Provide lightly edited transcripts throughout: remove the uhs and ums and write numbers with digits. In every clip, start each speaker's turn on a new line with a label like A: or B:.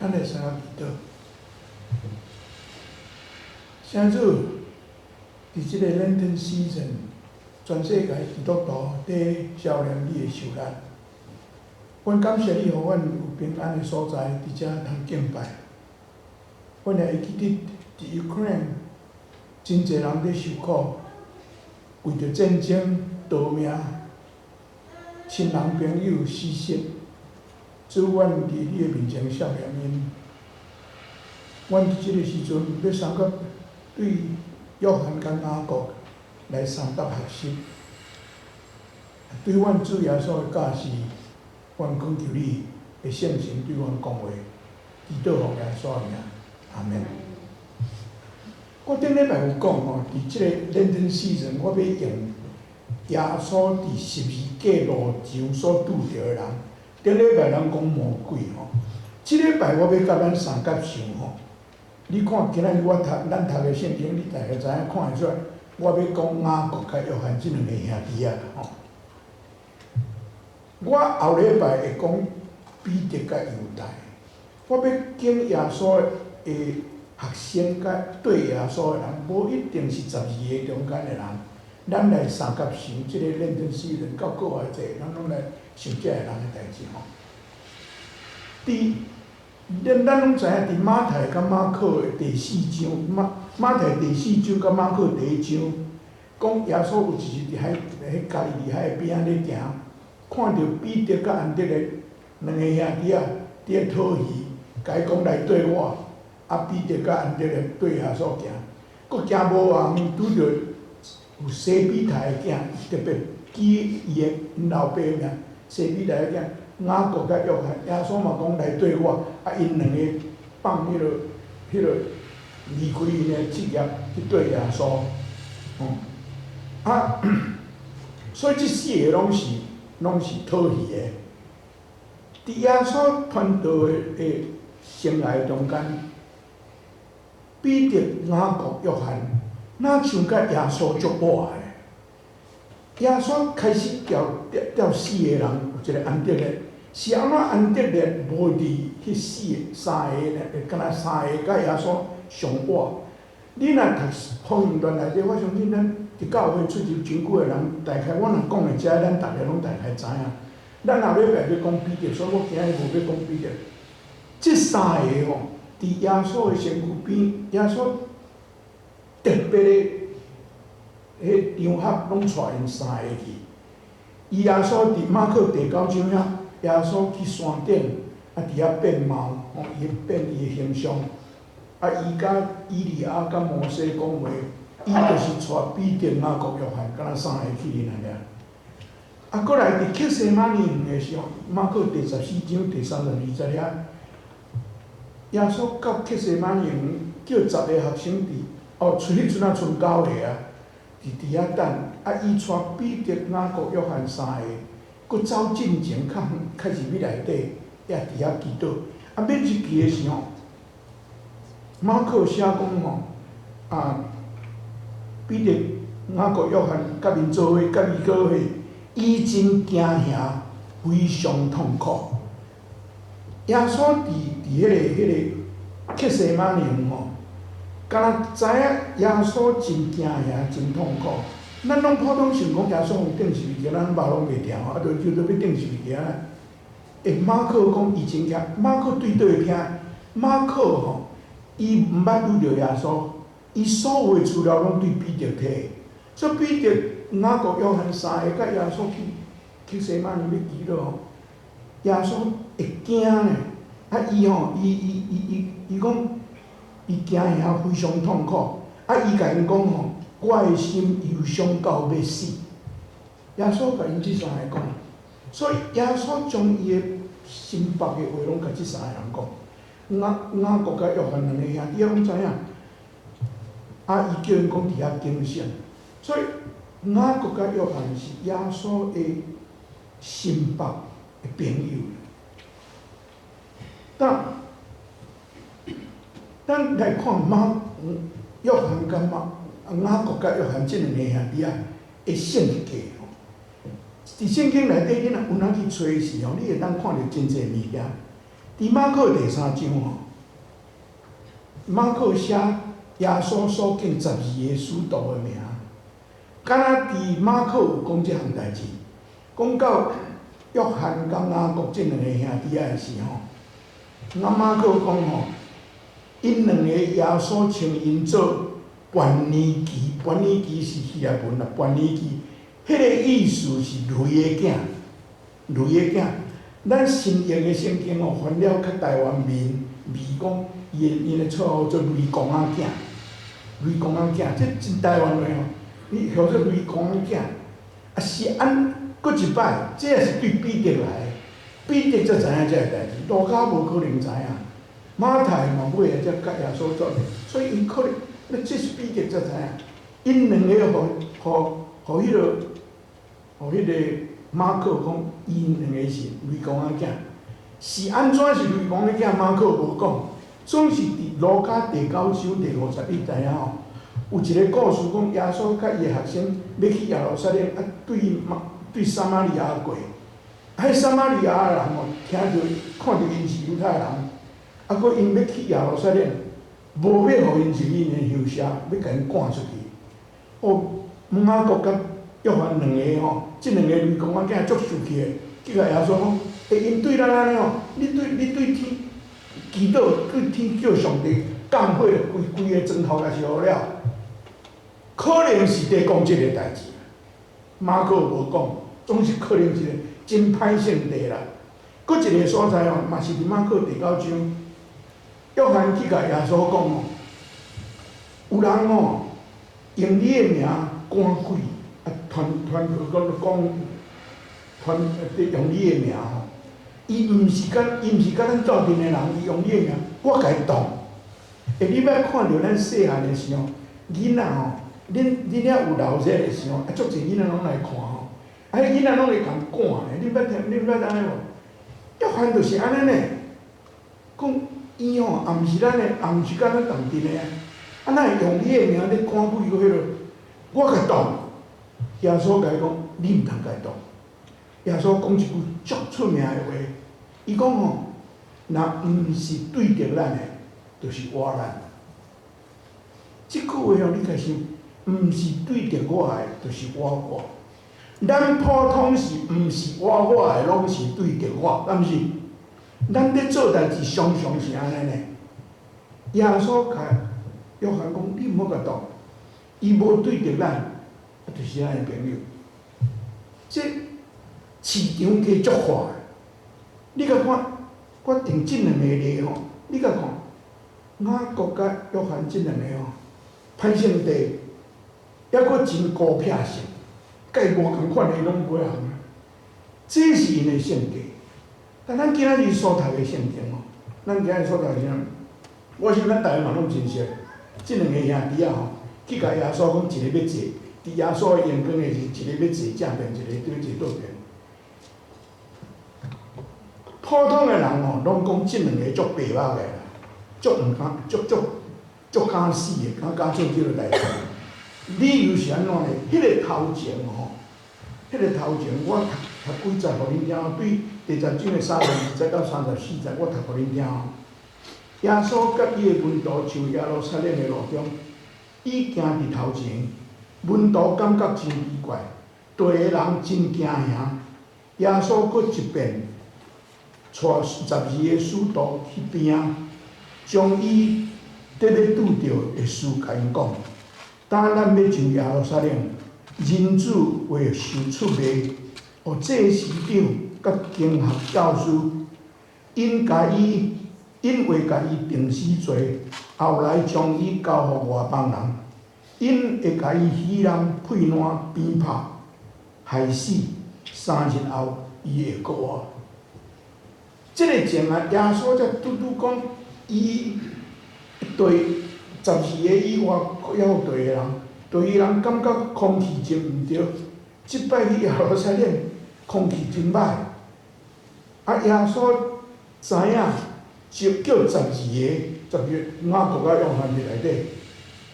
A: 咱來先祈禱。聖主，佇這個 Lenten season，全世界基督徒佇銷念你的受難。阮感謝你，予阮有平安的所在，佇遮通敬拜。阮也會記得佇 Ukraine，真濟人佇受苦，為著戰爭逃命，親人朋友死失。主，阮佇你的面前想念𪜶。阮佇這個時陣欲相佮對約翰佮雅各來相佮學習，對阮主耶穌的教示，阮懇求你的聖神對阮講話，祈禱奉耶穌的名，阿門。我頂禮拜有講吼，佇這個 Lenten season，我欲用耶穌佇十字架路上所拄著的人。頂禮拜咱講魔鬼吼，這禮拜我欲佮咱相佮想吼。你看今仔日我讀咱讀的聖經，你大概知影看會出來，我欲講雅各佮約翰這兩个兄弟仔吼。我後禮拜會講彼得佮猶大，我欲講耶穌的學生佮綴耶穌的人，無一定是12個中間的人。咱來相佮想這個 Lenten season 到閣偌濟，咱攏來想這个人的代誌吼。佇咱咱攏知影，佇馬太佮馬可的第四章，馬馬太第四章佮馬可第一章，講耶穌有一日佇海彼加利利海的邊仔咧行，看著彼得佮安德烈兩个兄弟仔佇咧討魚，共伊講來綴我，啊彼得佮安德烈綴耶穌行，閣行無偌遠，拄著有西庇太的囝，特別記伊的𪜶老爸名，西庇太的囝雅各佮約翰，耶穌嘛講來綴我，啊𪜶兩個放彼個離開𪜶的職業去綴耶穌，啊，所以這四个攏是討魚的。佇耶穌傳道的生涯中間，彼得、雅各、約翰，若像佮耶穌足倚的。耶穌開始調調四個人，有一個安德烈，是按怎安德烈無佇彼四个三个呢？敢若三个佮耶穌上倚。你若讀福音傳內底，我相信咱佇教會出入真久的人，大概我若講的這，咱逐个攏大概知影。咱後禮拜欲講彼得，所以我今日無欲講彼得。這三个吼，佇耶穌的身軀邊，耶穌特別的彼場合，攏帶𪜶三个去。伊耶穌佇馬可第九章遐，耶穌去山頂，啊佇遐變貌，吼，伊變伊的形象。啊，伊佮以利亞佮摩西講話，伊就是帶彼得、雅各、約翰，敢若三个去爾爾。啊，閣來佇客西馬尼園的時候，馬可第14章第32節遐，耶穌到客西馬尼園，叫十個學生佇，哦，出彼陣仔賰九個啊，佇遐等，啊，伊帶彼得、雅各、約翰三个，閣走進前較遠，開入去內底，也佇遐祈禱。啊，欲入去的時候，馬可寫講吼，啊，彼得、雅各、約翰佮𪜶做伙，佮伊做伙，伊真驚嚇，非常痛苦。耶穌佇彼個客西馬尼園吼，敢若知影耶穌真驚嚇，真痛苦。咱攏普通想講耶穌予釘十字架，咱肉攏袂牢，啊，就就欲釘十字架。欸，馬可講伊真驚，馬可對佗位聽？馬可吼，伊毋捌拄著耶穌，伊所有的資料攏對彼得提，所以彼得、雅各、約翰三个佮耶穌去客西馬尼欲祈禱吼，耶穌會驚呢。啊，伊吼，伊伊伊伊伊講，伊驚嚇非常痛苦。啊，伊共𪜶講吼，我的心憂傷到欲死。耶穌共𪜶這三个講，所以耶穌將伊的心腹的話攏共這三个人講。雅雅各佮約翰兩個兄弟攏知影，啊，伊叫𪜶講佇遐警醒，所以雅各佮約翰是耶穌的心腹的朋友。但咱來看馬約翰佮馬雅各佮約翰這兩个兄弟仔的性格吼，佇聖經內底，你若有哪去揣時吼，你會當看著真濟物件。佇馬可第三章吼，馬可寫耶穌所見十二个使徒的名，敢若佇馬可有講這項代誌，講到約翰佮雅各這兩个兄弟仔的時吼，那馬可講吼，𪜶兩个耶穌稱𪜶做歕尼基，歕尼基是希臘文啦，歕尼基，彼个意思是雷的囝，雷的囝。咱新約的聖經吼，翻了較台灣面味講，伊的𪜶的綽號做雷公仔囝，雷公仔囝，這真台灣話吼，你號做雷公仔囝，啊是按，閣一擺，這也是對彼得來的，彼得才知影這个代誌，路加無可能知影，馬太嘛尾仔才佮耶穌做伙，所以𪜶可能，那這是彼得才知影，𪜶兩个予予予彼个，予彼個馬可講，𪜶兩个是雷公仔囝，是按怎是雷公仔囝？馬可無講，總是佇路加第九章第51節遐吼，有一个故事講耶穌佮伊的學生欲去耶路撒冷，啊對馬對撒瑪利亞過，啊彼撒瑪利亞的人吼，聽著看著𪜶是猶太人，啊閣𪜶欲去耶路撒冷，無欲予𪜶入𪜶的鄉社，欲共𪜶趕出去。哦，雅各佮約翰兩个吼，這兩个雷公仔囝足生氣的，去共耶穌講：欸，𪜶對咱按呢吼，你對天祈禱，對天叫上帝降火，規規个磚頭共燒了。可能是佇講這个代誌，馬可無講，總是可能是真歹性地啦。閣一个所在吼，嘛是佇馬可第九章，約翰去共耶穌講吼，有人吼用你的名趕鬼，啊，傳傳講講傳，用你的名吼，伊毋是佮咱鬥陣的人，伊用你的名，我共伊擋。欸，你捌看著咱細漢的時候，囡仔吼，恁遐有鬧熱的時候，啊，足濟囡仔攏來看吼，啊，彼囡仔攏會共趕的，你捌聽？你捌按呢無？約翰就是按呢呢，講伊吼也毋是咱的，也毋是佮咱同陣的，啊，哪會用你的名咧趕鬼閣彼落？我共擋。耶穌共伊講，你毋通共伊擋。耶穌講一句足出名的話，伊講吼，若毋是對著咱的，就是倚咱。這句話吼，你共想，毋是對著我的，就是倚我。咱普通是毋是倚我的，攏是對著我，敢毋是？咱咧做代誌常常是按呢呢。耶穌共約翰講，你毋好共擋，伊無對著咱，啊，就是咱的朋友。這市場價足闊，你共看，我定這兩個例吼，你共看，雅各佮約翰這兩个吼，歹性地，抑閣真孤僻性，共伊無仝款的攏袂行。這是𪜶的性格。但咱今仔日所讀的聖經吼，咱今仔日所讀的聖經，我想咱台灣嘛攏真熟。這兩个兄弟仔吼，去共耶穌講，一个欲坐，佇耶穌的榮光的時，一個欲坐正邊，一个欲坐倒邊。普通的人吼，攏講這兩个足白目的啦，足毋敢，足足足敢死的，敢敢做這个代誌。理由是按怎呢？彼个頭前吼，彼个頭前我讀讀幾節予恁聽，對第十章的32節到34節，我讀予恁聽吼。耶穌佮伊的門徒上耶路撒冷的路中，伊行佇頭前，門徒感覺真奇怪，綴的人真驚嚇。耶穌閣一遍帶十二个使徒去邊仔，將伊得欲拄著的事共𪜶講。當咱欲上耶路撒冷，人子會受出賣，予祭司長佮經學教師，𪜶會共伊定死罪，後來將伊交予外邦人，𪜶會共伊戲弄、屁爛、鞭拍、害死，3日後，伊會復活。這个前啊，耶穌才拄拄講，伊對十二个以外，猶有綴的人，綴的人感覺空氣真毋對，這擺去耶路撒冷，空氣真歹。啊，耶穌知影，就叫十二個，十二個雅各佮約翰佇內底，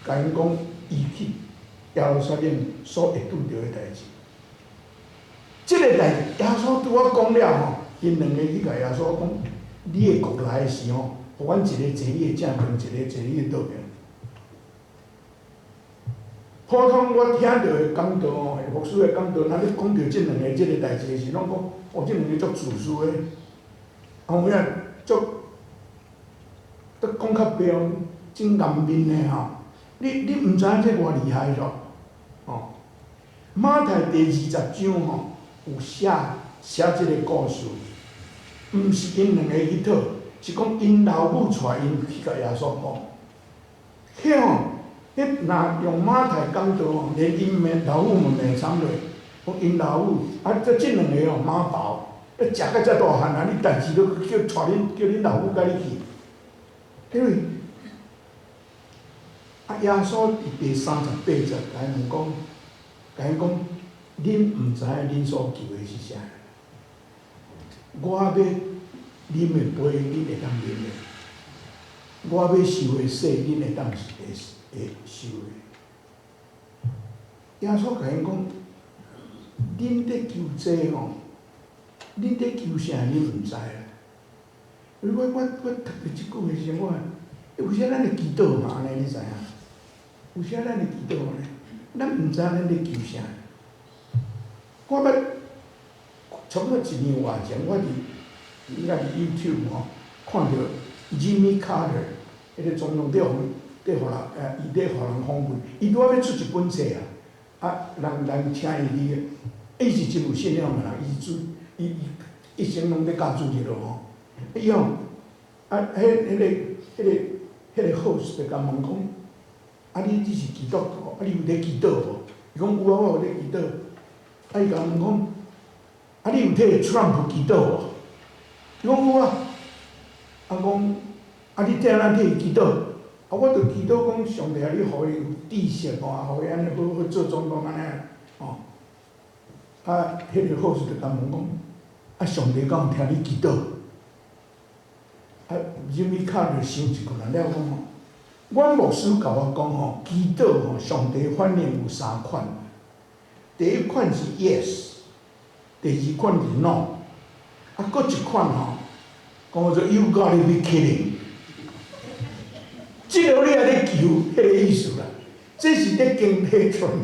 A: 共𪜶講，伊去耶路撒冷所會拄著的代誌。這个代誌，耶穌拄仔講了吼，𪜶兩个去共耶穌講，你的國來的時吼，予阮一个坐你的正邊，一個坐你的倒邊。普通我聽著的講道吼，牧師的講道，若咧講著這兩个這个代誌的時，攏講哦，這兩个足自私的，有影足，都講較白，真顏面的吼。你毋知影這偌厲害囉，吼。馬太第20章吼，有寫寫這个故事，毋是𪜶兩个去討，是講𪜶老母帶𪜶去共耶穌講。彼吼，彼若用馬太講道吼，連𪜶罵老母嘛罵慘落，講𪜶老母啊，這兩个吼媽寶，食甲遮大漢啊，你代誌都叫帶恁叫恁老母共你去，因為啊，耶穌佇第38節共𪜶問講，共𪜶講，恁毋知影恁所求的是啥。我欲啉的杯，恁會當啉的；我欲受的洗，恁會當是會會受的。耶穌共𪜶講，恁佇求這吼，恁佇求啥？恁毋知啦。我讀著這句的時陣，我有時咱會祈禱嘛，按呢你知影？有時咱會祈禱呢，咱毋知咱咧求啥。我捌差不多一年外前，我佇應該佇 YouTube 吼看著 Jimmy Carter，彼个總統佇予人伊咧予人訪問，伊拄仔欲出一本冊啊，啊，人請伊去，伊是真有信仰的人，伊是主，伊伊一生攏咧教主日咯吼。伊吼，啊，彼个 host 就共問講，啊，你是基督徒，啊，你有咧祈禱無？伊講有啊，我有咧祈禱。啊，伊共問講，啊，你有替 Trump 祈禱無？伊講有啊。啊，講，啊，你替按怎替伊祈禱？啊，我就祈禱講，上帝啊，你予伊有知識吼，啊，予伊按呢好好做總統按呢，吼。啊，彼个 host 就共問講，啊，上帝敢有聽你祈禱？啊，Jimmy Carter 想一個人了講吼，阮牧師共我講吼，祈禱吼，上帝反應有三款。第一款是 yes，第二款是 no，啊，閣一款吼，講做 you gotta be kidding，這个你也咧求，彼个意思啦。這是咧敬替 Trump，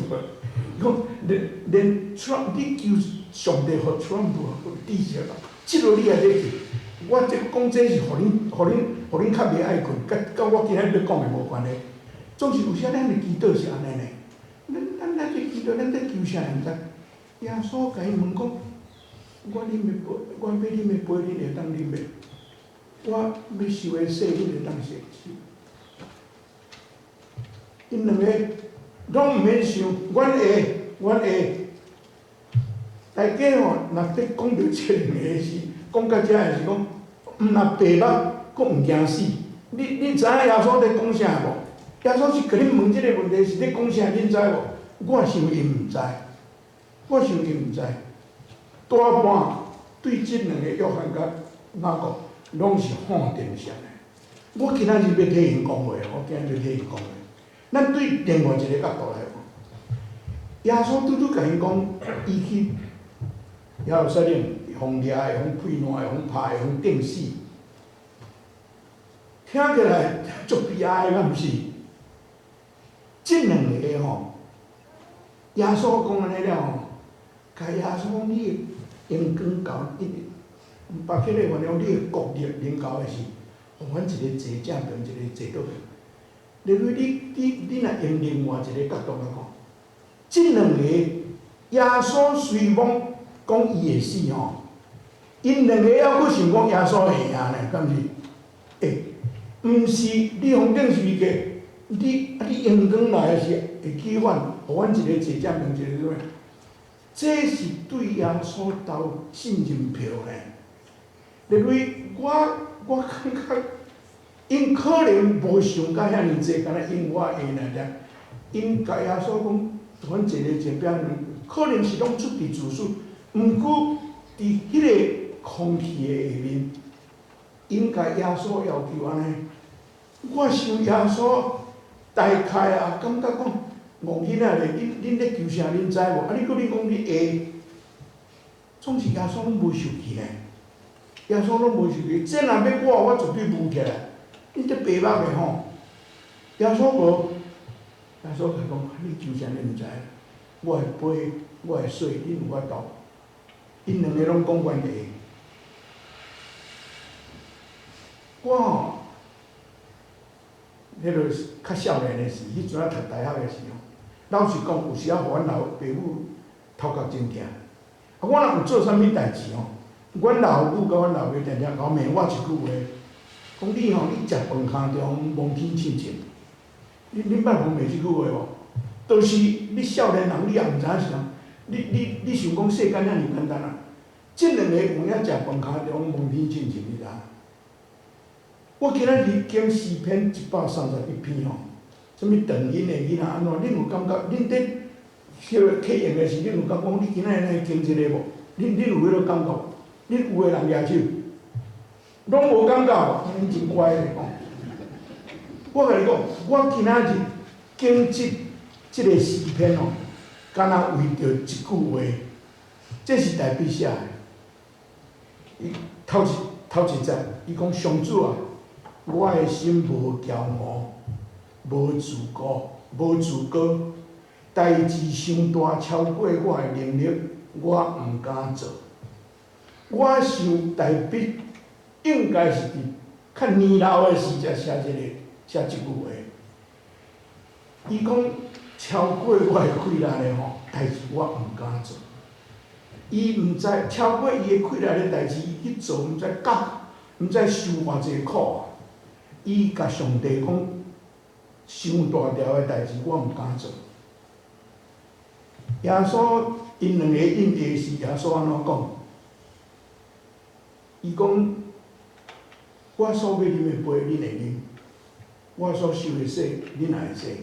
A: 講連 Trump 你求上帝予 Trump 有知識啦，這个你也咧求。我這講這是予恁較袂愛睏，佮我今仔日欲講的無關係。總是有時咱的祈禱是按呢呢，咱咧祈禱，咱咧求啥毋知？耶穌共伊問講：我啉的杯，我欲啉的杯，恁會當啉袂？我欲受的洗，恁會當受？𪜶兩個攏毋免想，阮會，阮會。大家吼，若咧講著這兩个時，講到遮的是講，毋若白目，閣毋驚死。你知影耶穌咧講啥無？耶穌是共恁問這个問題，是咧講啥？恁知無？我想𪜶毋知，我想𪜶毋知。大半對這兩个約翰佮雅各，攏是否定性的。我今仔日欲替𪜶講話，我今仔日替𪜶講話。咱對另外一个角度來看，耶穌拄拄共𪜶講，伊去耶路撒冷，會予掠，會予批爛，會予拍，會予釘死。聽起來足悲哀，敢毋是？這兩个吼，耶穌講按呢了吼，共耶穌講你的榮光到，別彼个原諒你的國力臨到的時，予阮一个坐正邊，一个坐倒邊。例如你若用另外一个角度來看，這兩个耶穌雖罔講伊會死吼，𪜶兩個猶閣想講耶穌會贏呢，敢毋是？欸，毋是你予釘十字架，你啊你榮光來的時會起反，予阮一个坐正邊，一个倒邊，這是對耶穌投信任票呢。例如我感覺，𪜶可能無想甲遐爾濟，敢若𪜶我會爾爾，𪜶共耶穌講，阮一个坐邊，可能是攏出佇自私，毋過佇彼個空氣的下面，𪜶共耶穌要求按呢，我想耶穌大概也感覺講，戇囡仔咧，恁咧求啥？恁知無？啊，你閣恁講你會，總是耶穌攏無受氣呢。耶穌攏無生氣，這若欲我，我絕對舞起來。你這白目的吼！耶穌無，耶穌共伊講，你求啥你毋知？我的杯，我的洗，恁有法度？𪜶兩个攏講阮會。我吼，彼个較少年的時，彼陣仔讀大學的時吼，老實講，有時仔予阮老爸母頭殼真疼。啊，我若有做啥物代誌吼，阮老母佮阮老爸定定共我罵我一句話，講你吼，你食飯坩中摸天凊凊。恁捌予罵這句話無？就是你少年人，你也毋知影是啥，你想講世間遐爾簡單啊？這兩個有影食飯坩中摸天凊凊，你知影？我今仔日講詩篇131篇吼，啥物長音的囡仔按怎？恁有感覺？恁佇彼个客宴的時，恁有感覺講你今仔日來經這个無？恁有彼个感覺？恁有的人舉手，攏無感覺無？恁真乖咧吼！我共你講，我今仔日講這個詩篇吼，敢若為著一句話，這是大衛寫的。伊頭一節，伊講上主啊，我的心無驕傲，無自高，無自高，代誌傷大，超過我的能力，我毋敢做。我想大衛應該是佇較年老的時才寫這個寫這句話。伊講超過我的氣力的吼，代誌我毋敢做。伊毋知超過伊的氣力的代誌，伊去做，毋知甲，毋知受偌濟苦啊！伊共上帝講，傷大條的代誌，我毋敢做。耶穌𪜶兩个應的時，耶穌按怎講？伊講：我所欲啉的杯，恁會啉；我所受的洗，恁也會洗。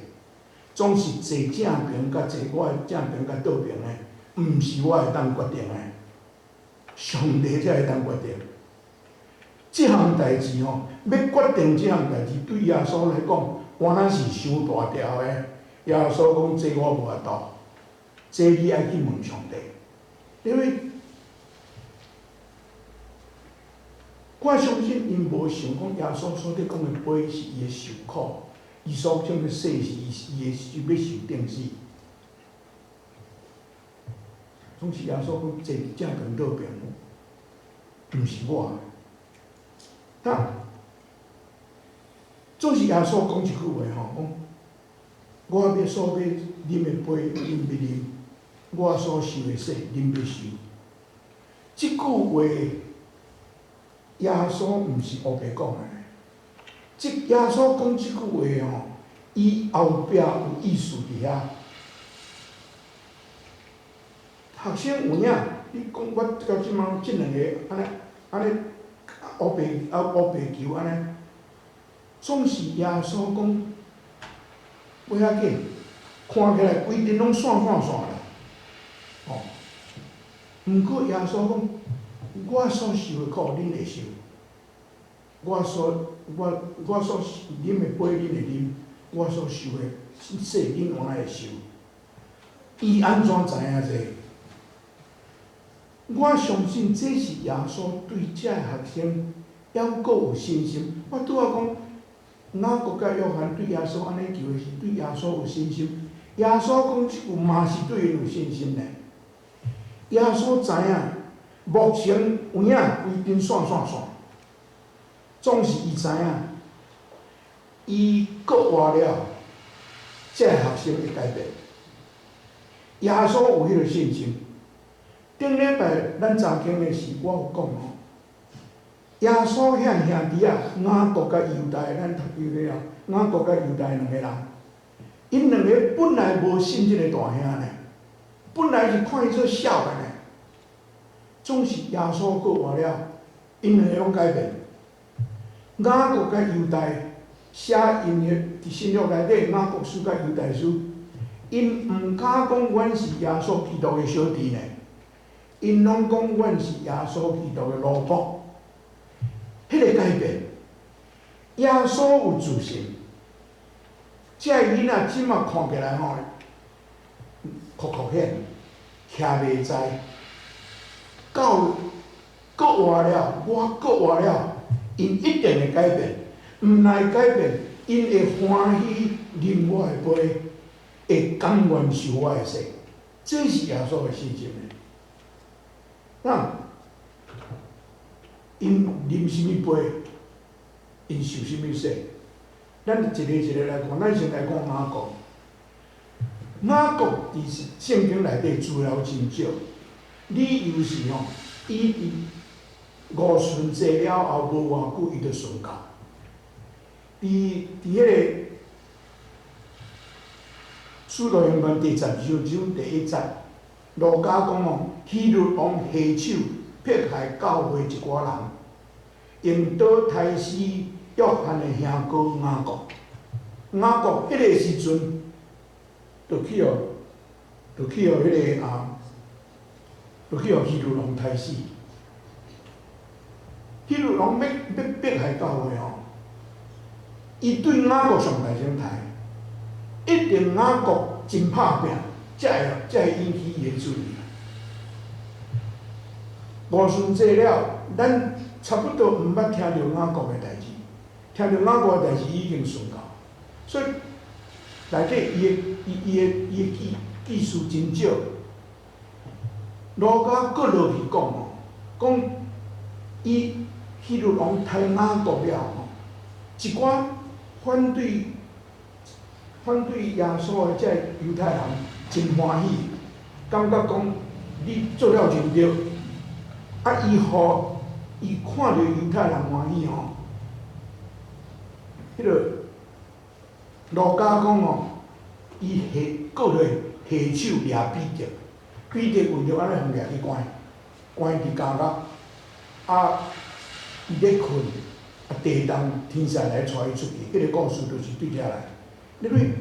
A: 總是坐正爿佮坐我的正爿佮倒爿的，毋是我會當決定的，上帝才會當決定。這項代誌吼，欲決定這項代誌，對耶穌來講，原來是傷大條的。耶穌講：這我無法度，這你愛去問上帝。因為我相信𪜶無想講耶穌所佇講的杯是伊的受苦，伊所講的洗是伊的欲受釘死。總是耶穌講坐佇正爿倒爿，毋是我。但總是耶穌講一句話吼，講我欲所欲啉的杯，恁欲啉；我所受的洗，恁欲受。這句話，耶穌毋是烏白講的。這耶穌講這句話吼，伊後壁有意思佇遐。學生有影，你講我到這擺這兩個按呢按呢烏白啊烏白求按呢，總是耶穌講，無要緊，看起來規陣攏散散散啦，吼。毋過耶穌講，我所受的苦，恁會受；我所我我所啉的杯，恁會啉；我所受的洗，恁原來會受。伊按怎知影這個？我相信這是耶穌對這个學生猶閣有信心。我拄仔講，雅各佮約翰對耶穌按呢求的是對耶穌有信心。耶穌講這句嘛是對𪜶有信心呢。耶穌知影，目前有影規陣散散散，總是伊知影，伊閣活了，這个學生會改變。耶穌有彼个信心。頂禮拜咱查經的時，我有講吼，耶穌遐兄弟仔雅各佮猶大，咱讀了了，雅各佮猶大兩個人，𪜶兩個本來無信這個大兄呢，本來是看伊做痟的呢，總是耶穌復活了，𪜶兩個攏改變。雅各佮猶大寫𪜶的佇新約內底，雅各書佮猶大書，𪜶毋敢講阮是耶穌基督的小弟呢。𪜶攏講阮是耶穌基督的奴僕，彼個改變，耶穌有自信。這个囡仔這馬看起來吼，酷酷顯，徛袂在，到閣活了，我閣活了，𪜶一定會改變，毋但改變，𪜶會歡喜啉我的杯，會甘願受我的洗，這是耶穌的信心的。那𪜶啉啥物杯，𪜶受啥物洗？咱一个一個來看，咱先來看雅各。雅各佇聖經內底資料真少，理由是吼，伊佇五旬節了後無偌久，伊就殉教。佇彼個使徒行傳第12章第一節，路加講吼，希律王下手迫害教會一寡人，用刀刣死約翰的兄哥雅各。雅各彼個時陣，就去予彼個啊，就去予希律王刣死。希律王欲迫害教會吼，伊對雅各上大先刣，一定雅各真拍拚，才會引起伊的注意。五旬節了，咱差不多毋捌聽著雅各的代誌，聽著雅各的代誌已經殉教，所以內底伊的記述真少。路加閣落去講吼，講伊希律王刣雅各了吼，一寡反對耶穌的這猶太人真歡喜，感覺講你做了真對。啊！伊予伊看著猶太人歡喜吼，彼个路加講吼，伊下閣落下手掠彼得，彼得為著按呢予掠去關，關佇監獄，啊，伊咧睏，啊，地動天使來帶伊出去，彼个故事就是對遮來。因為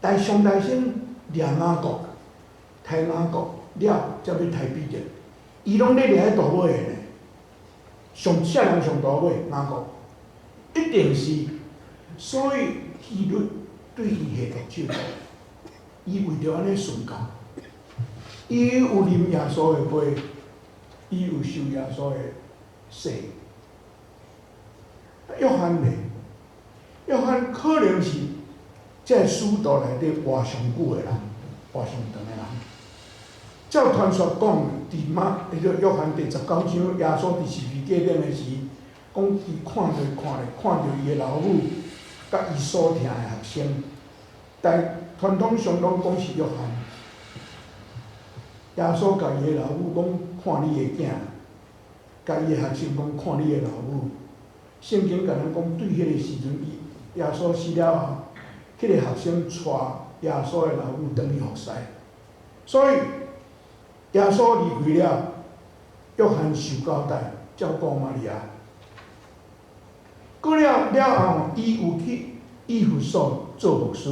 A: 但上帝先掠雅各，刣雅各了，才欲刣彼得。伊攏咧掠彼大尾的呢，上啥人上大尾？雅各，一定是，所以希律對伊下毒手，伊為著按呢殉教，伊有啉耶穌的杯，伊有受耶穌的洗。約翰呢？約翰可能是這使徒內底活上久的人，活上長的人。照傳說講，佇馬，彼個約翰第19章，耶穌佇十字架頂的時，講伊看著伊的老母，佮伊所疼的學生，但傳統上攏講是約翰。耶穌共伊的老母講：看你的囝，共伊的學生講：看你的老母。聖經共咱講，對彼个時陣，伊耶穌死了後，彼個學生帶耶穌的老母轉去服侍，所以耶穌離開了，約翰受交代照顧瑪利亞。過了了後，伊有去以弗所做牧師，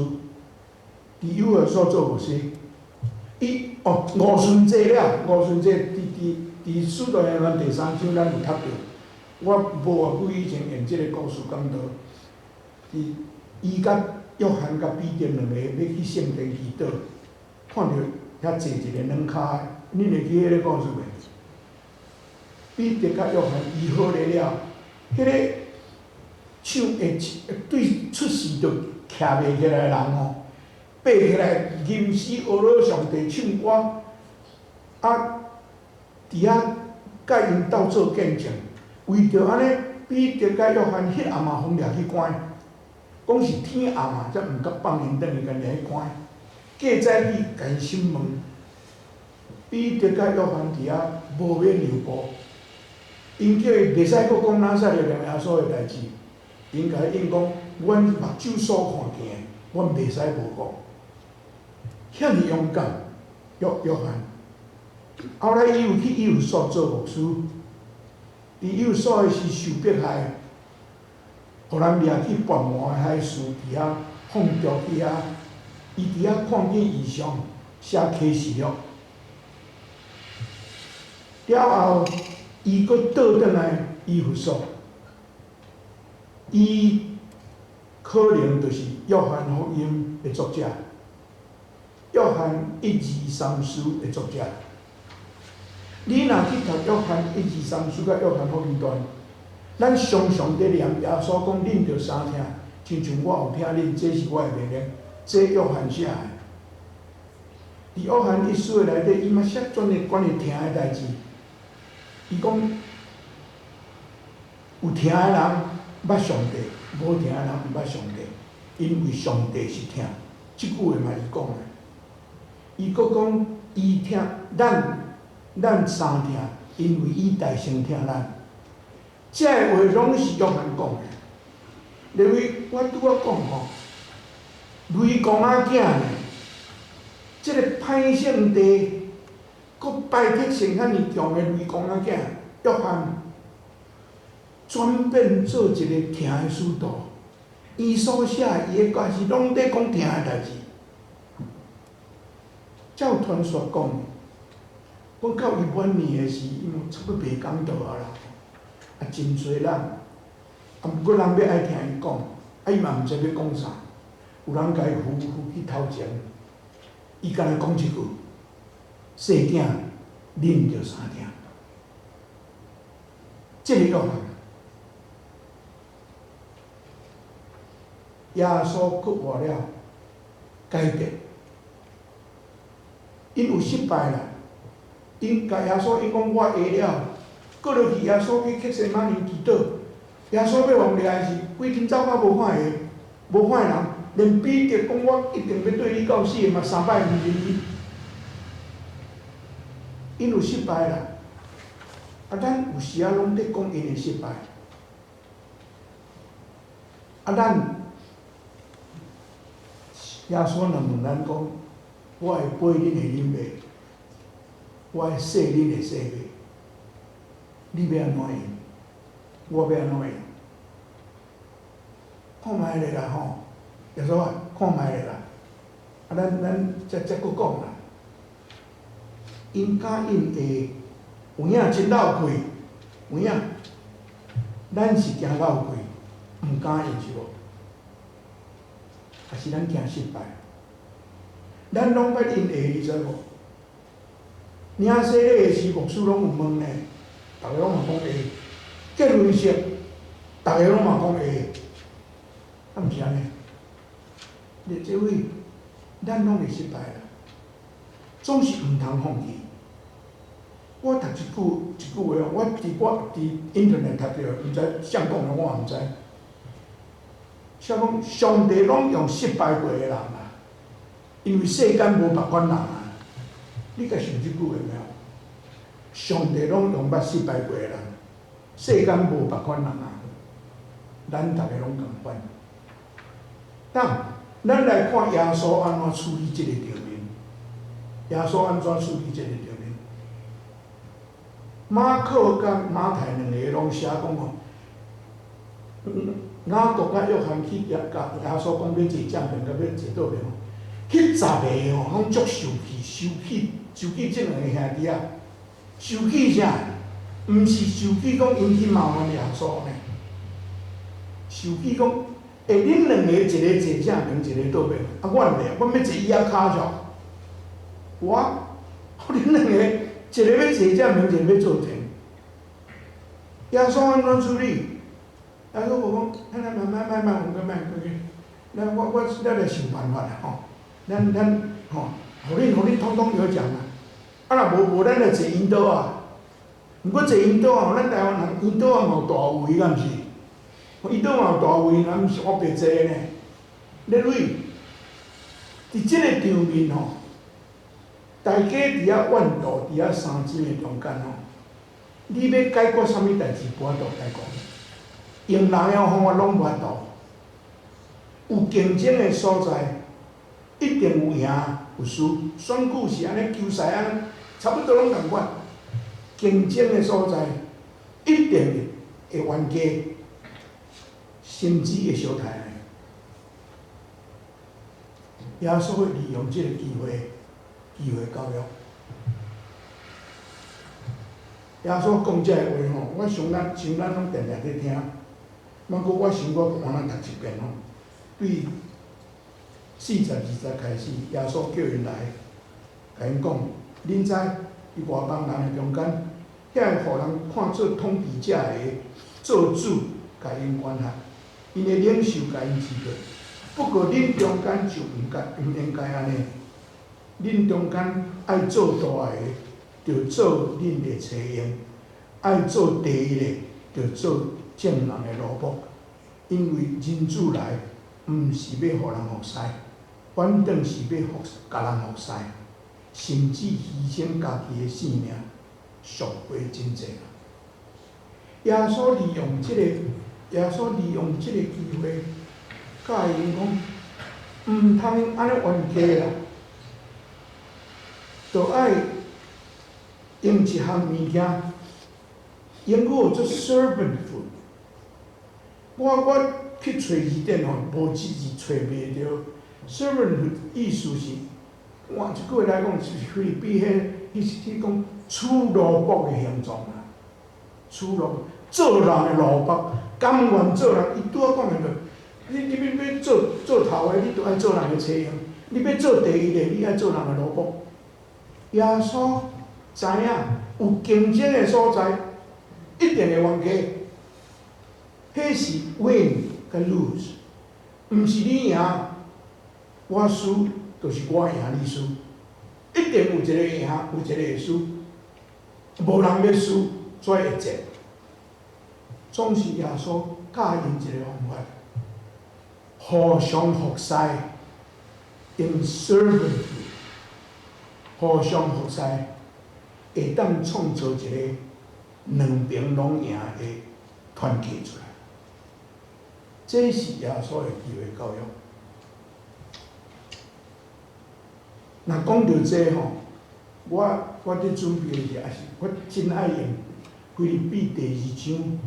A: 佇以弗所做牧師。伊哦，五旬節了，五旬節佇佇佇使徒行傳第三章，咱有讀著。我無偌久以前用這个故事講到，佇伊佮約翰佮彼得兩个欲去聖殿祈禱，看著遐坐一个軟跤的，恁會記彼个故事袂？彼得佮約翰醫好了，彼个手會對出世就徛袂起來的人吼，爬起來吟詩阿羅上帝唱歌，啊，佇遐佮𪜶鬥做見證，為著按呢，彼得佮約翰彼暗嘛予掠去關，講是天暗啊，才毋敢放𪜶轉去，共掠去關。過早起共𪜶審問，彼得佮約翰佇遐無免讓步，𪜶叫伊袂使閣講拿撒勒人耶穌的代誌，𪜶共伊應講，阮目睭所看見的，阮袂使無講。遐爾勇敢，約翰。後來伊有去以弗所做牧師，佇以弗所的時受迫害，予人掠去拔摩的海樹佇遐放逐去遐，伊佇遐看見異象，寫啟示錄。了後，伊閣倒轉來以弗所，伊可能就是約翰福音的作者，約翰一二三書的作者。你若去讀約翰一二三四佮約翰福音段，咱常常佇念耶穌講，恁著三聽，親像我有聽恁，這是我的命令，這約翰寫的。佇約翰一書的內底，伊嘛寫專的關於疼的代誌。伊講有疼的人捌上帝，無疼的人毋捌上帝，因為上帝是疼。這句話嘛伊講的。伊閣講伊疼咱，咱三疼，因為伊代先疼咱。這个話攏是約翰講的。因為我拄仔講吼，雷公仔囝呢，這個歹性地，閣排斥性遐爾強的雷公仔囝約翰，轉變做一個疼的使徒。伊所寫的伊的歌詞攏佇講疼的代誌。照傳說講，講到伊晚年的時，伊嘛差不多袂講道啊啦，啊真濟人，啊毋過人欲愛聽伊講，啊伊嘛毋知欲講啥，有人共伊扶扶去頭前，伊干焦講一句：細囝，恁著三疼。這個約翰，耶穌復活了，改變，𪜶有失敗啦，𪜶共耶穌𪜶講我會了，過落去耶穌去客西馬尼祈禱，耶穌欲予掠的時，規陣走到無看會，無看的人，連彼得講我一定欲綴你到死的嘛，三擺毋認伊，𪜶有失敗啦，啊，咱有時仔攏佇講𪜶的失敗，啊，咱耶穌若問咱講，我會杯恁會飲袂？我會洗恁會洗袂？你欲按怎應？我欲按怎應？看覓咧啦吼！耶穌啊，看覓咧啦！啊，咱咱才才閣講啦。𪜶敢應會，有影真落氣，有影。咱是驚落氣，毋敢應是無？抑是咱驚失敗？咱攏捌應會，你知無？領洗禮的時，牧師攏有問呢，逐个攏嘛講會。結婚式，逐个攏嘛講會，啊，毋是按呢？你這位，咱攏會失敗啦，總是毋通放棄。我讀一句一句話，我佇 internet 讀著，毋知誰講的，我也毋知。寫講上帝攏用失敗過的人啊，因為世間無別款人啊。你共想這句話沒有？上帝攏用捌失敗過的人，世間無別款人啊。咱逐个攏仝款。當咱來看耶穌按怎處理這個場面。耶穌按怎處理這個場面？馬可佮馬太兩個攏寫講吼，雅各佮約翰去耶共耶穌講欲坐正邊佮欲坐倒邊吼，彼十个吼攏足受氣，受氣，受氣這兩個兄弟仔，受氣啥？毋是受氣講𪜶去麻煩耶穌呢，受氣講，欸，恁兩个一個坐正邊，一個倒邊，啊，阮咧，阮欲坐椅仔跤上，我，恁兩個一個欲坐正邊，一個欲坐前，耶穌按怎處理？耶穌無講，咱來莫莫莫莫，莫莫過去，咱我我咱來想辦法啦吼，咱咱吼，予恁予恁統統有獎啦。啊若無無，咱來坐引導啊。毋過坐引導啊，咱台灣人引導啊嘛有大位，敢毋是？引導嘛有大位，若毋是我白坐呢。咧蕊，佇這个場面吼，大家佇遐怨妒，佇遐相爭的中間吼，你欲解決啥物代誌，無法度解決。用人的方法攏無法度。有競爭的所在，一定有贏有輸。選舉是按呢，球賽按呢，差不多攏仝款。競爭的所在，一定會冤家，甚至會相刣。耶穌會利用這個機會，機會教育。耶穌講這个話吼，我想咱想咱攏定定佇聽，毋過我想我閣換咱讀一遍吼。對42節開始，耶穌叫𪜶來，共𪜶講：恁知佇外邦人的中間，遐個予人看做統治者的做主，共𪜶管轄，𪜶的領袖共𪜶治理。不過恁中間就毋應該按呢，恁中間愛做大的，就做恁的差役；愛做第一的，就做眾人的奴僕。因為人子來，毋是欲予人服侍，反轉是欲服共人服侍，甚至犧牲家己的性命，贖回真濟人。耶穌利用這個機會，教𪜶講，毋通按呢冤家啦，著愛用一項物件，用個做 servanthood。我去揣字典吼，無一字揣袂著。servanthood 意思是，換一句話來講，是腓立比彼，伊是去講取奴僕的形狀啦，取奴做人的奴僕，甘願做人。伊拄仔講的就，你欲做頭的，你著愛做人的差役；你欲做第一的，你愛做人的奴僕。耶穌知影有競爭的所在，一定會冤家。彼是 win 佮 lose，毋是你贏我輸，就是我贏你輸。一定有一個贏，有一個會輸，無人欲輸，所以會戰。總是耶穌教𪜶一個方法，互相服侍，in servanthood，互相服侍，會當創造一個兩邊攏贏的團體出來。這是耶穌的機會教育。若講著這吼，我佇準備的時，也是我真愛用腓立比第二章。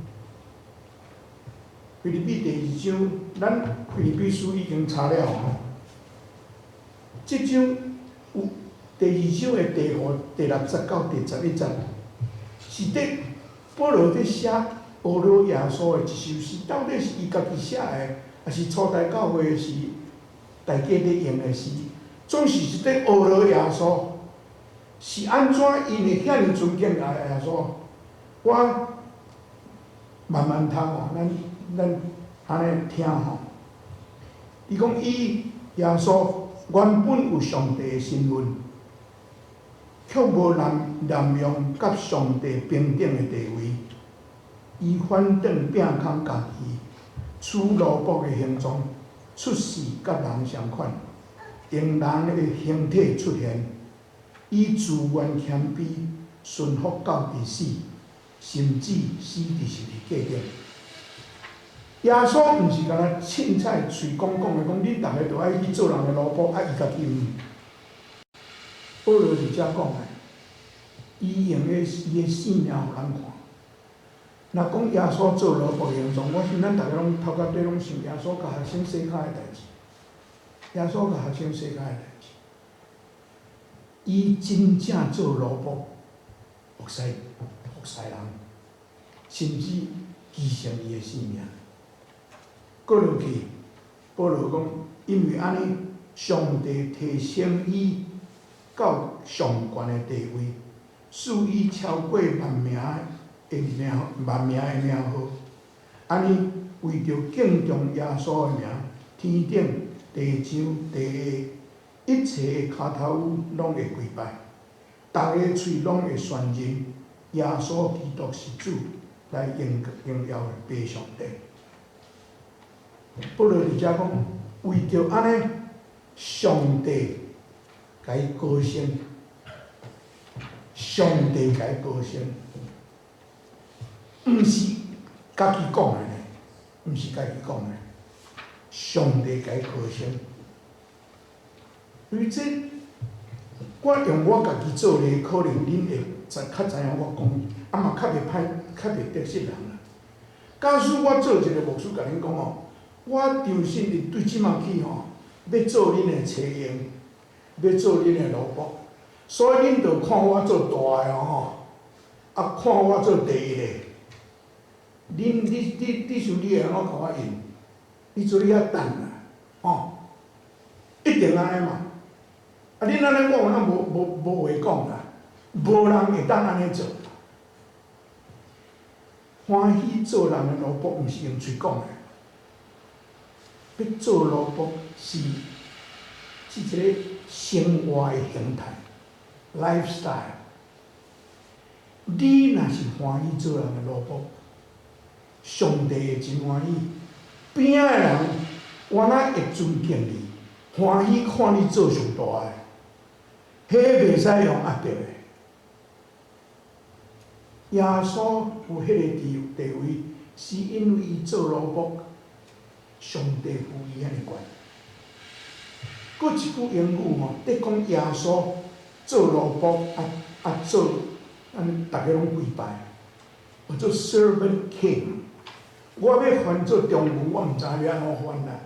A: 腓立比第二章，咱腓立比書已經查了吼。這章有第二章的第五、第六節到第11節，是佇保羅佇寫呵咾耶穌的一首詩，到底是伊家己寫的，抑是初代教會時大家佇用的詩？總是是佇呵咾耶穌，是按怎𪜶會遐爾尊敬耶穌？我慢慢讀吼，咱按呢聽吼。伊講伊耶穌原本有上帝的身份，卻無濫用佮上帝平等的地位，伊反轉摒空家己，取奴僕的形狀，出世佮人相款，用人的形體出現，伊自願謙卑，順服到佇死，甚至死佇十字架頂。耶穌毋是干焦凊彩喙講講的，講恁逐个著愛去做人的奴僕，啊，伊家己毋。保羅佇遮講的，伊用的伊的性命予咱看。若講耶穌做奴僕形狀，我想咱逐个攏頭殼底攏想耶穌共學生洗跤的代誌。耶穌共學生洗跤的代誌，伊真正做奴僕，服侍人，甚至犧牲伊的性命。閣落去，保羅講，因為按呢，上帝提升伊到上懸的地位，賜伊超過萬名的名，萬名的名號。按呢，為著敬重耶穌的名，天頂、地上、地下，一切的跤頭趺攏會跪拜，逐个喙攏會宣認耶穌基督是主，來榮耀父上帝。保羅佇遮講，為著按呢，上帝共伊高升，上帝共伊高升，毋是家己講的呢，毋是家己講的，上帝共伊高升。所以這，我用我家己做例，可能恁會知較知影我講，啊嘛較袂歹，較袂得失人啦。假使我做一個牧師，共恁講吼，我張信佇對這馬起吼，欲做恁的差役，欲做恁的奴僕，所以恁著看我做大的吼，啊看我做第一的。恁你你你想你會按怎共我應？你做你遐等啦，吼，一定按呢嘛。啊，恁按呢我有哪無話講啦？無人會當按呢做。歡喜做人的奴僕，毋是用喙講的，欲做奴僕是一個生活的形態，lifestyle。你若是歡喜做人的奴僕，上帝會真歡喜。邊仔的人原來會尊敬你，歡喜看你做上大的，彼袂使用壓迫的。耶穌有彼個地位，是因為伊做奴僕，上帝賦伊遐爾懸。閣一句英語吼，咧講耶穌做奴僕啊啊做，按呢逐家攏跪拜，叫做 servant king。我欲翻做中文，我毋知欲按怎翻啦。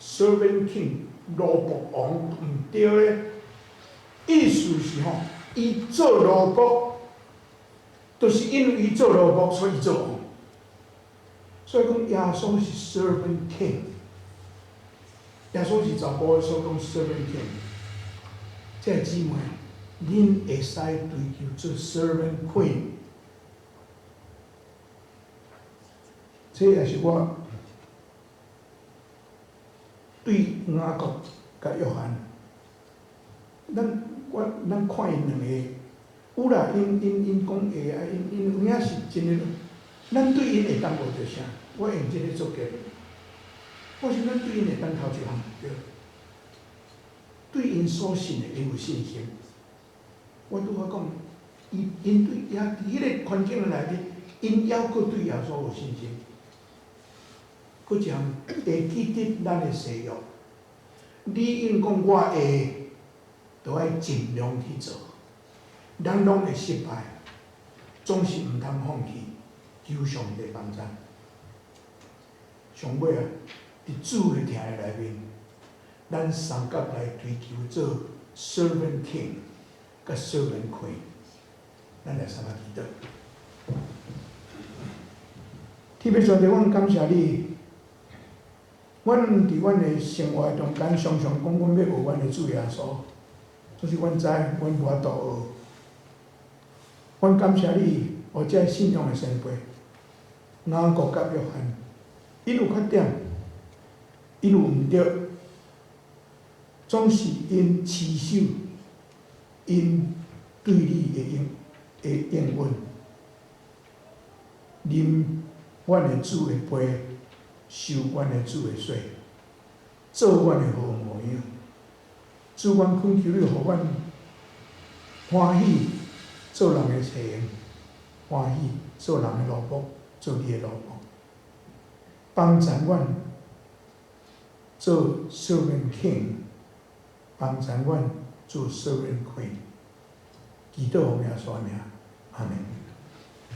A: servant king 奴僕王毋對咧，意思是吼，伊做奴僕，就是因為伊做奴僕，所以伊做王。所以講耶穌是 servant king，耶穌是查埔所講 servant king。這個姊妹，恁會使追求做 servant queen。這也是我對雅各佮約翰，咱我咱看𪜶兩个，有啦，𪜶講話啊，𪜶有影是真的，咱對𪜶會當學著啥？我用這个做結論。我想咱對𪜶會當頭一項對，對𪜶所信的𪜶有信心。我拄仔講，𪜶對也佇彼个環境內底，𪜶猶閣對耶穌有信心。閣一項會記得咱的誓約，你應講我會，就愛盡量去做。咱攏會失敗，總是毋通放棄，求上帝幫贊。上尾啊，佇主的疼的內面，咱相佮來追求做 servant king，佮 servant queen。咱來三下祈禱。天父上帝，阮感謝你。阮佇阮的生活中間，常常講阮欲學阮的主耶穌，就是阮知阮無法度學。阮感謝你，予這信仰的先輩雅各佮約翰，𪜶有缺點，𪜶有毋對，總是𪜶持守𪜶對你的應允，啉阮的主的杯，受阮的主的洗，做阮的好模樣。主，阮懇求你，予阮歡喜做人的差役，歡喜做人的奴僕，做你的奴僕，幫助阮做 servant king，幫助阮做 servant queen。祈禱奉耶穌名，阿門。